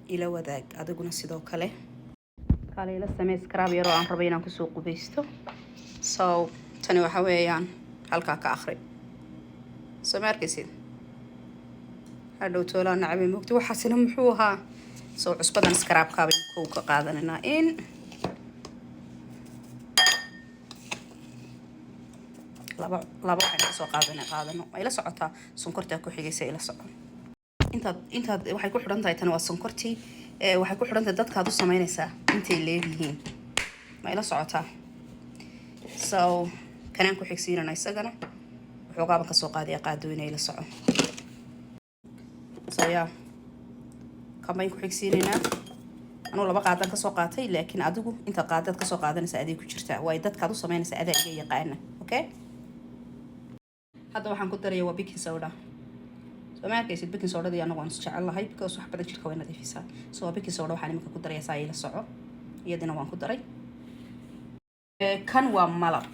Ila wadaag adiguna sidoo kale. Kaale ila samee scrub yaroo aan rabo inaan kusoo qubaysto. So tani waxa weeyaan, halkaa ka akhri. Soo ma arkaysid? Hadhow toolaa nacabay moogta. Waxaasina muxuu ahaa? So cusbadan scrubkaa baynu kow ka qaadanaynaa, in laba laba waxaynu kasoo qaadana qaadano. Ma ila socotaa? Sonkortaa ku xigaysa, ila soco. Intaad waxay ku xidhan tahay, tani waa sonkortii. Waxay ku xidhan tahay dadkaad u samaynaysaa intay leegyihiin. Ma ila socotaa? So kanaan ku xigsiinana, isagana waxoogaaban kasoo qaadaya qaadooyna. Ila soco. So yeah, kan bayn ku xigsiinaynaa. Anuu laba qaadaan kasoo qaatay, laakiin adigu inta qaadaad kasoo qaadanaysa aday ku jirtaa, waayo dadkaad u samaynaysa adaa iga yaqaana. Okay, hadda waxaan ku daraya waa baking soda. Soo ma arkaysid? Baking sodadii anagu waan isjecel lahay because wax badan jirka way nadiifisaa. So waa baking soda waxaan iminka ku daraya. Saa ila soco, iyadina waan ku daray. Kan waa malab.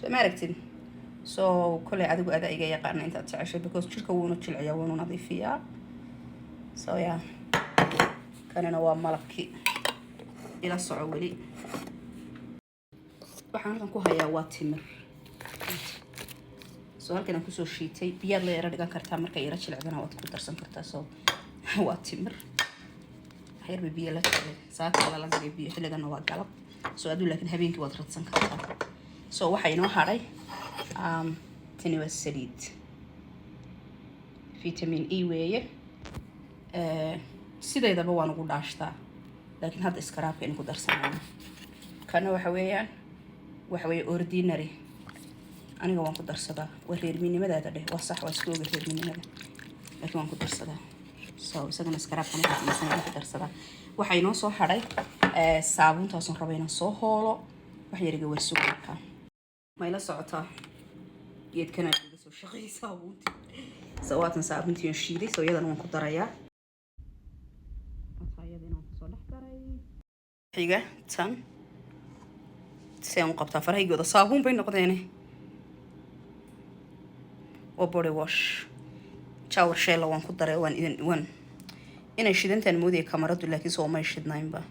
Soo ma aragtid? So koley adigu adaa iga yaqaana intaad jeceshay, because jirka wuuna jilciyaa, wuuna nadiifiyaa. So yeah, kanina waa malabkii. Ila soco weli. Waxaan halkan ku hayaa waa timir. So halkan aan kusoo shiitay, biyaad la yaro dhigan kartaa, markay yaro jilcdana waad ku darsan kartaa. So waa timir, waxyarba biyo la jeclay, saaka lala dhigay biyo, xilligana waa galab. So aduu laakiin habeenkii waad radsan kartaa. So waxaa inoo hadhay, tani waa saliid vitamin E weeye. Sideedaba waan ugu dhaashtaa, laakiin hadda scrubka in ku darsanayno. Kana waxa weeyaan, waxa weeye ordinary, aniga waan ku darsadaa. Waa reerminimadaada dheh, waa sax, waa isku oga reerminimada, laakiin waan ku darsadaa. So isagana scrubka markaa samaysan waan ku darsadaa. Waxaa inoo soo hadhay saabuuntaasun raba inaan soo hoolo. Wax yariga warsuga. Markaa ma ila socotaa? Geedkana iga soo shaqeeyay saabuuntii. So waatan saabuuntii aan shiiday. So iyadana waan ku darayaa. Iyadana waan kusoo dhex daray. Xiga tan si aan u qabtaa, farahaygooda saabuun bay noqdeene. Waa body wash, shower gel-la waan ku daray. Waan idin waan inay shidantaan moodaya kamaradu, laakiin soo may shidnaynba.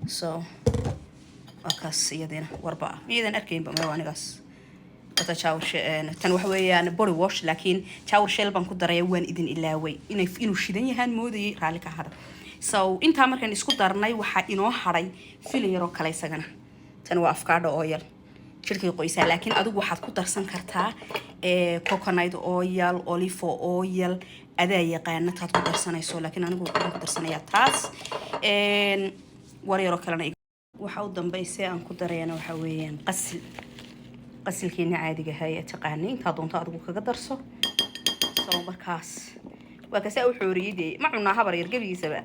So waa kaas iyadina warba ah, iyadan arkaynba maya anigaas wata. Shower, tan waxa weeyaan body wash, laakiin shower gel baan ku daraya. Waan idin ilaaway inay inuu shidan yahaan moodayay, raalli ka hada. So intaa markaan isku darnay, waxaa inoo hadhay filin yaroo kale isagana. Tan waa avocado oil, jirkay qoysaa, laakiin adigu waxaad ku darsan kartaa coconut oil, olive oil, adaa yaqaana taad ku darsanayso, laakiin anigu waxaan ku darsanayaa taas. War yaroo kalena waxa u dambaysa aan ku darayana waxaa weeyaan qasil, qasilkeena caadiga ahaa ee taqaanay. Intaa doonto adigu kaga darso. So markaas waa kasaa u xooriyey. Dee ma cunaa habar yar gebigiisaba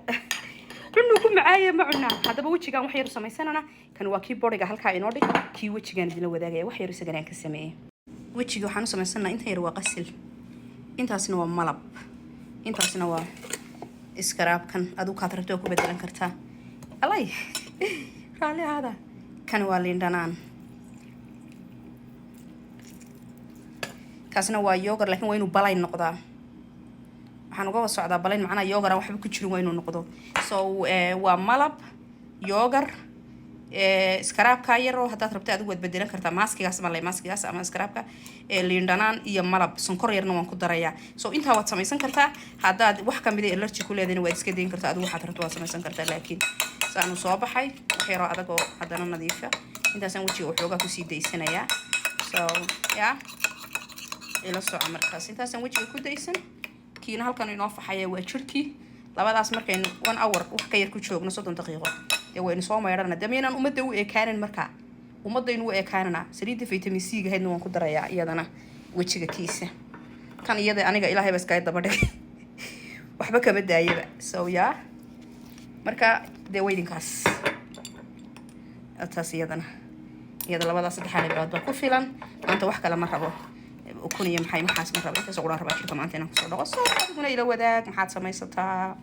cunuu ku macaaya, ma cunaa. Haddaba wejigaan wax yar samaysanana. Kan waa kii bodyga, halkaa inoo dhig. Kii wejigaan idinla wadaagaya, wax yar isagana aan ka sameeyey. Wejiga waxaan u samaysanaa, intan yar waa qasil, intaasna waa malab, intaasna waa scrubkan. Adigu kaad rabto waa ku bedelan kartaa. Alay, raalli ahaada. Kan waa liin dhanaan, kaasna waa yogurt, laakiin waa inuu plain noqdaa. Waxaan uga socdaa plain, macnaha yogurt aan waxba ku jirin waa inuu noqdo. So waa malab, yogurt, scrubka yaroo haddaad rabta adigu waad bedelan kartaa maskigaas, malay maskigaas ama scrubka, liin dhanaan iyo malab, sonkor yarna waan ku darayaa. So intaa waad samaysan kartaa. Haddaad wax kamida allergy ku leedahayna, waad iska dayn kartaa. Adigu waxaad rabto waad samaysan kartaa, laakiin saanu soo baxay wax yaroo adag oo haddana nadiifa. Intaasaan wejiga waxoogaa kusii daysanayaa. So yeah, ila soco. Markaas intaasaan wejiga ku daysan, kiina halkan inoo faxaya waa jirkii. Labadaas markaynu one hour wax ka yar ku joogno, 30 daqiiqo, dee waynu soo maydhana. Dee maynaan ummadda u ekaanin? Markaa ummadaynu u ekaanana. Saliidda vitamin C ga haydna waan ku darayaa iyadana wejiga kiisa. Kan iyada aniga Ilaahay ba iskaga daba dhigay, waxba kama daayaba. So yeah, marka dee waydinkaas taas iyadana, iyada labadaas saddexaa dhibcood baa ku filan. Maanta wax kale ma rabo, ukun iyo maxay maxaas ma rabo, intaas quraan rabaa jirka maanta inaan kusoo dhaqo. So adiguna ila wadaag maxaad samaysataa.